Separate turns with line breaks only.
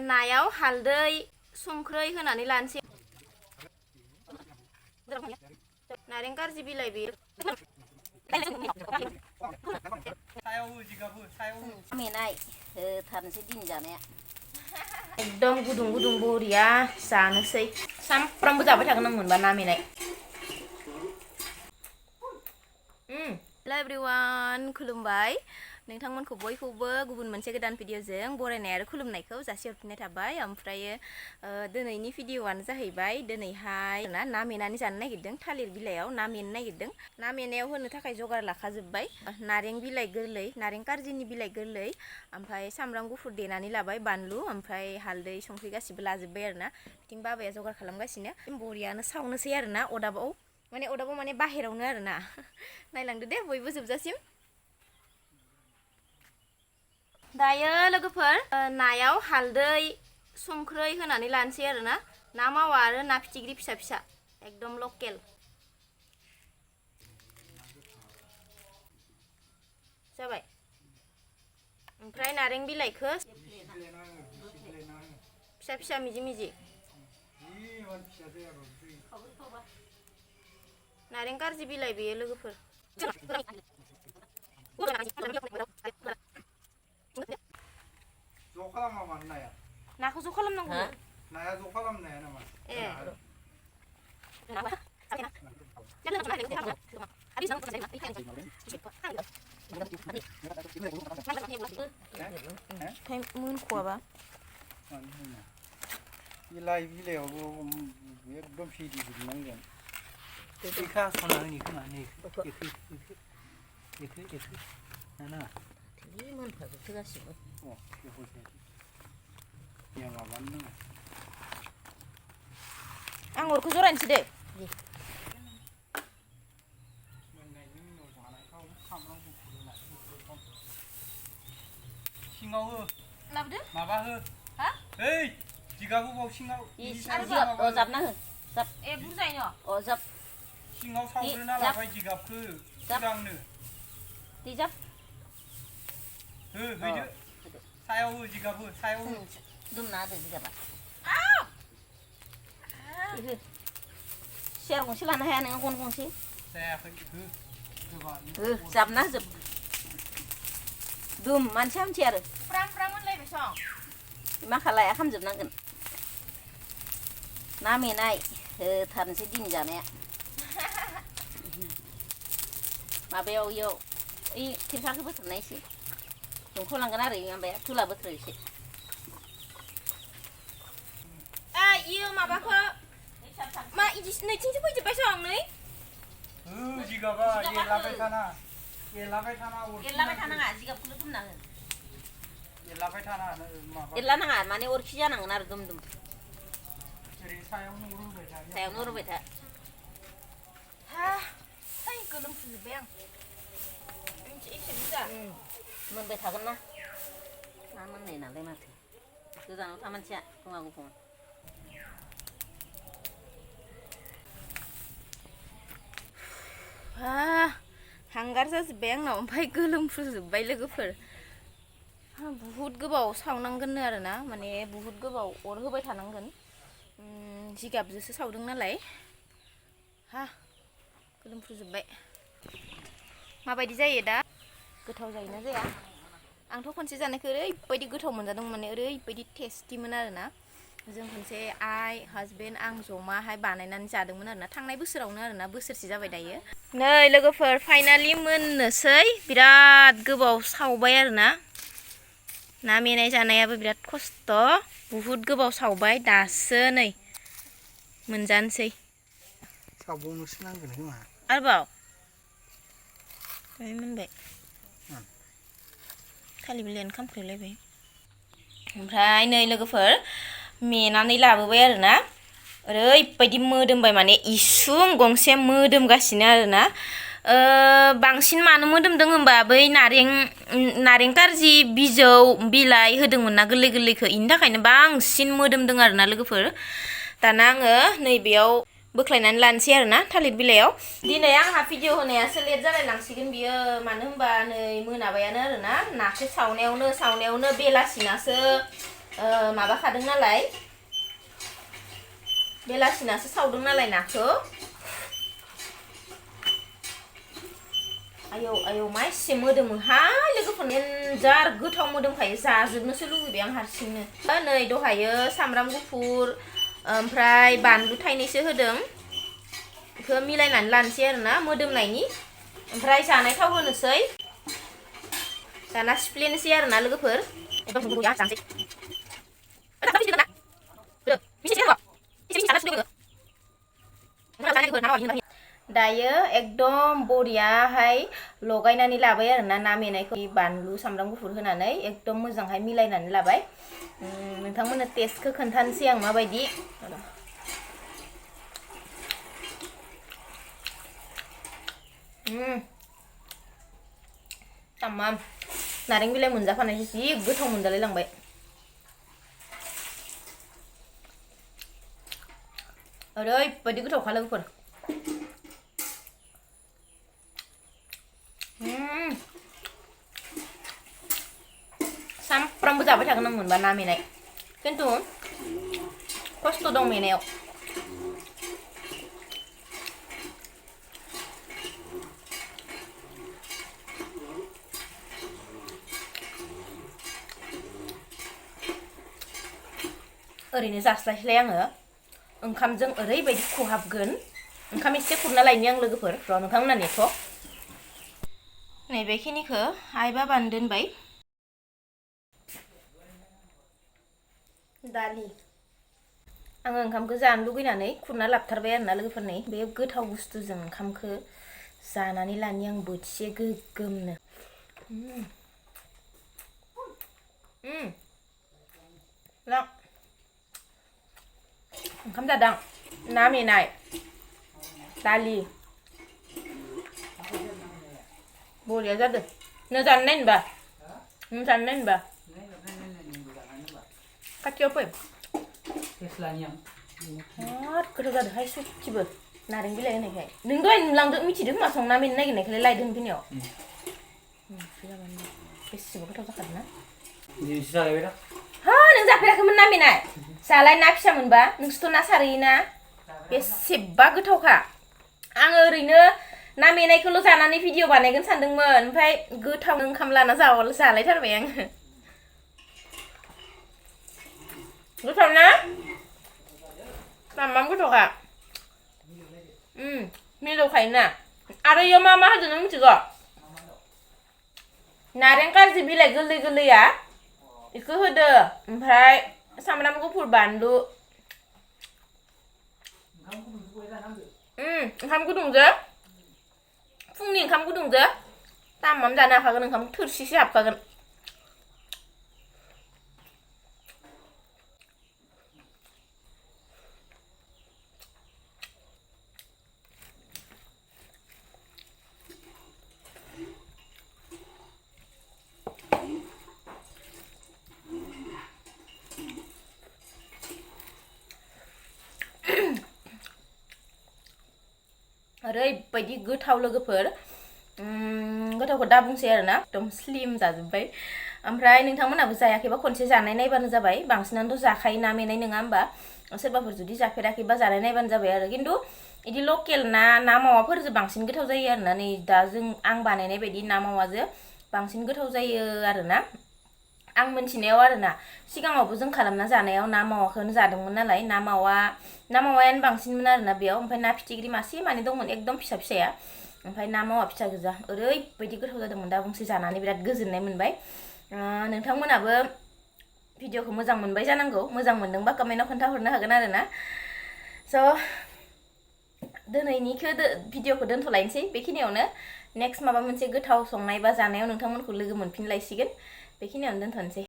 नायाव हालदै संख्रै होनानै लानोसै नारें कारजि बिलाइ बेयो
मेनाय होथारनोसै दिन जानाया
एकदम गुदुं गुदुं बरिया जानोसै सामफ्रामबो जाबाय थागोन आं मोनबा ना मेनाय हेल' एभ्रिवान खुलुमबाय नोंथांमोनखौ बयखौबो गुबुन मोनसे गोदान भिडिअजों बरायनाय आरो खुलुमनायखौ जासिहरफिननाय थाबाय ओमफ्रायो दिनैनि भिडिअआनो जाहैबाय दिनैहाय ना मेनानै जानो नागिरदों थालिर बिलाइयाव ना मेनो नागिरदों ना मेनायाव होनो थाखाय जगार लाखाजोब्बाय नारें बिलाइ गोरलै नारें कारजिनि बिलाइ गोरलै ओमफ्राय सामब्राम गुफुर देनानै लाबाय बानलु ओमफ्राय हालदै संख्रि गासिबो लाजोब्बाय आरोना बिथिं बाबाया जगार खालामगासिनो बरियानो सावनोसै आरोना अदाबाव माने बाहेरावनो आरोना नायलांदो दे बयबो जोबजासिम दायो लोगोफोर नायाव हालदै संख्रै होनानै लानोसै आरोना ना मावा आरो ना फिथिख्रि फिसा फिसा एकदम लकेल जाबाय ओमफ्राय नारें बिलाइखौ फिसा फिसा मिजि मिजि नारें कारजि बिलाइ बेयो लोगोफोर नाखौ ज' खालामनांगौ
नाया ज' खालामनाया नामा
मोनख'आबा
बिलाइयावबो एकदम फिदि जोबनांगोन बेखौ हास'ना होनि खोमा नै एखो ना
मोनफाजोबथो गासिबो
माबानो नाङा
आं अरखौ जरायनोसै दे
सिङाव हो
लाबोदो
माबा हो
हा
ओइ जिगाब बाव सिङाव
जिगाब जाबना हो जाब
बुरजायैनो
जाब
सिङाव सावग्रोना लाबाय जिगाबखौ सिगांनो
दै जाब
हैदो सायाव हो जिगाब हो सायाव हो
दुमना होदो जिगाबा सियार गंसे लानो हाया नोङो गन गंसे
जायाखै
जाबना होजोब दुम मानसिया मिथिया आरो
फ्राम फ्राम होनलायबाय सं
मा खालाया खालामजोबनांगोन ना मेनाय होथारनोसै दिन जानाया माबायाव इयाव ओइ खिरखाखौ बोथोरनाय एसे दंख'लांगोन आरो माबाया तुला बोथोर एसे
इयो माबाखौ मा इदि नैथिंसो फैजोब्बाय सं नै
जिगाबा एरलाबाय
थानाङा जिगाबखौल' दुमना हो
एरलाबाय थाना
एरला नाङा माने अरखि जानांगोन आरो दुम दुम
सायावनो रुबाय था
सायावनो रुबाय था
गोलोमफुजोब्बाय आं एसे बुरजा
मोनबाय थागोन ना मोननाय नालाय माथो गोजानाव था मानसिया गुमा गुफुं
हांगार जाजोब्बाय आंनाव ओमफ्राय गोलोमफ्रुजोब्बाय लोगोफोर बुहुद गोबाव सावनांगोननो आरोना माने बुहुद गोबाव अर होबाय थानांगोन जिगाबजोंसो सावदों नालाय गोलोमफ्रुजोब्बाय माबायदि जायो दा गोथाव जायोना जाया आंथ' खनसे जानायखौ ओरैबायदि गोथाव मोनजादों माने ओरैबायदि टेस्टिमोन आरोना जों खनसे आइ हासबेन्ड आं जमाहाय बानायनानै जादोंमोन आरोना थांनाय बोसोरावनो आरोना बोसोरसे जाबाय दायो नै लोगोफोर फाइनालि मोननोसै बिराद गोबाव सावबाय आरोना ना मेनाय जानायाबो बिराद खस्थ' बुहुद गोबाव सावबाय दासो नै मोनजानोसै
सावबावनोसो नांगोन खोमा
आरोबाव मोनबाय थालिर बिलाइयानो खामख्रेबलायबाय ओमफ्राय नै लोगोफोर मेनानै लाबोबाय आरोना ओरैबायदि मोदोमबाय माने इसुं गंसे मोदोमगासिनो आरोना बांसिन मानो मोदोमदों होनबा बै नारें कारजि बिजौ बिलाइ होदोंमोन ना गोरलै गोरलैखौ इनि थाखायनो बांसिन मोदोमदों आरोना लोगोफोर दाना आङो नैबेयाव बोख्लायनानै लानोसै आरोना थालिर बिलाइयाव दिनै आंहा भिडिअ होनायासो लेट जालाय लांसिगोन बियो मानो होनबा नै मोनाबायानो आरोना नाखौ सावनायावनो बेलासिनासो माबाखादों नालाय बेलासिनासो सावदों नालाय नाखौ आयौ आयौ मा एसे मोदोमोहाय लोगोफोर देन्जार गोथाव मोदोमखायो जाजोबनोसो लुगैबाय आं हारसिंनो नै दहायो सामब्राम गुफुर ओमफ्राय बानलु थाइनैसो होदों बेखौ मिलायनानै लानोसै आरोना मोदोमनायनि ओमफ्राय जानाय थाव होनोसै दाना सिफ्लेनोसै आरोना लोगोफोर दायो एकदम बरियाहाय लगायनानै लाबाय आरोना ना मेनायखौ बानलु सामब्राम गुफुर होनानै एकदम मोजांहाय मिलायनानै लाबाय नोंथांमोननो टेस्टखौ खोन्थानोसै आं माबायदि तामाम नारें बिलाइ मोनजाफानायसो जि गोथाव मोनजालाय लांबाय ओरैबायदि गोथावखा लोगोफोर सामफ्रामबो जाबाय थागोन आं मोनबा ना मेनाय खिन्थु खस्थ' दं मेनायाव ओरैनो जास्लायस्लाय आङो ओंखामजों ओरैबायदि खहाबगोन ओंखाम एसे खुरना लायनि आं लोगोफोर र' नोंथांमोना नेथ' नैबेखिनिखौ आइ बाबानो दोनबाय दालि आङो ओंखामखौ जानो लुगैनानै खुरना लाबथारबाय आरोना लोगोफोरनि बे गोथाव बुस्थुजों ओंखामखौ जानानै लानि आं बोथिसे गोगोमनो ओंखाम जादां ना मेनाय दालि बरिया जादों नों जानो नायनोबा नों जानो नायनोबा खाथियाव फै बिराद गोथाव जादोंहाय सयथिबो नारें बिलाइ होनायखाय नों दहाय नुलांदो मिथिदों खोमा संना मेनो नागिरनायखाय लायदों फैनायाव बेसेबा गोथाव जाखादों ना हा नों जाफेराखैमोन ना मेनाय जालाय ना फिसा मोनबा नोंसोरथ' ना सारहैयोना बेसेबा गोथावखा आङो ओरैनो ना मेनायखौल' जानानै भिडिअ बानायगोन सानदोंमोन ओमफ्राय गोथाव ओंखाम लाना जालायथारबाय आङो गोथाव ना तामाम गोथावखा मिलौखायो ना आरो इयाव मा मा होदों नों मिथिगौ नारें कारजि बिलाइ गोरलै गोरलैया बेखौ होदो ओमफ्राय सामब्राम गुफुर बानलु ओंखाम गुदुंजों फुंनि ओंखाम गुदुंजों तामाम जानो हाखागोन ओंखाम थोरसिसे हाबखागोन ओरैबायदि गोथाव लोगोफोर गोथावखौ दा बुंसै आरोना एकदम स्लिम जाजोब्बाय ओमफ्राय नोंथांमोनाबो जायाखैबा खनसे जानाय नायबानो जाबाय बांसिनानोथ' जाखायो ना मेनाय नङा होमबा सोरबाफोर जुदि जाफेराखैबा जानाय नायबानो जाबाय आरो खिन्थु बिदि लकेल ना मावाफोरजों बांसिन गोथाव जायो आरोना नै दा आं बानायनाय बायदि ना मावाजों बांसिन गोथाव जायो आरोना आं मोनथिनायाव आरोना सिगाङावबो जों खालामना जानायाव ना मावाखौनो जादोंमोन नालाय ना मावायानो बांसिनमोन आरोना बेयाव ओमफ्राय ना फिथिख्रि मासे माने दंमोन एकदम फिसा फिसाया ओमफ्राय ना मावा फिसा गोजा ओरैबायदि गोथाव जादोंमोन दा बुंसै जानानै बिराद गोजोननाय मोनबाय नोंथांमोनाबो भिडिअखौ मोजां मोनबाय जानांगौ मोजां मोनदोंबा कमेन्टआव खोन्थाहरनो हागोन आरोना स' दिनैनिखौ भिडिअखौ दोनथ'लायनोसै बेखिनियावनो नेक्स्ट माबा मोनसे गोथाव संनाय बा जानायाव नोंथांमोनखौ लोगो मोनफिनलायसिगोन बेखिनियावनो दोनथ'नोसै